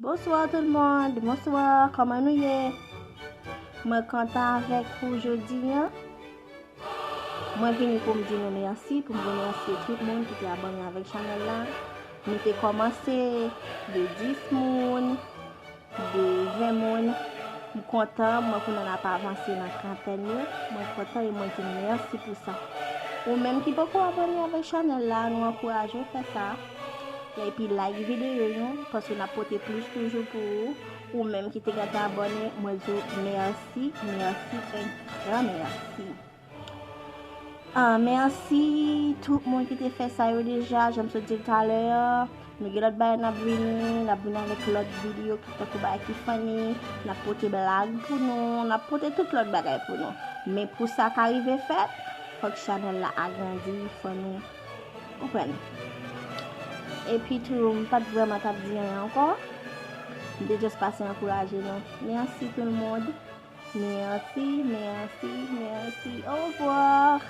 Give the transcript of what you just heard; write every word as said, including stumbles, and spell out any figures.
Bonsoir tout le monde, bonsoir, kòman nou ye? Mwen kontan avèk ou jodi an. Mwen vini pou m di nou mèsi, pou m remèsye tout moun ki te abòne avèk chanèl la. Nou te kòmanse de dis moun, de ven moun. M kontan, mwen kounye a n ap avanse nan trantèn yo. Mwen kontan e mwen di mèsi pou sa. Ou menm ki poko abòne avèk chanèl la, nou ankouraje w fè sa. Epi like videyo yo, paske n ap pote plis toujou pou ou. Ou menm ki te gentan abòne, mwen di w mèsi, mèsi, un gran mèsi. Ah, mèsi tout moun ki te fè sa yo deja, jan m sot di l talè a. Nou gen lòt bagay n ap vini, n ap vini avèk lòt videyo ki tankou bagay ki funny, n ap pote blag pou nou, n ap pote tout lòt bagay pou nou. Men pou sa ka rive fèt, fòk chanèl la agrandi, fò nou konprann. Epi tou, m pa t vrèman t ap di anyen ankò. M te just pase ankouraje nou. Mèsi tout le monde. Mèsi, mèsi, mèsi. Au revoir.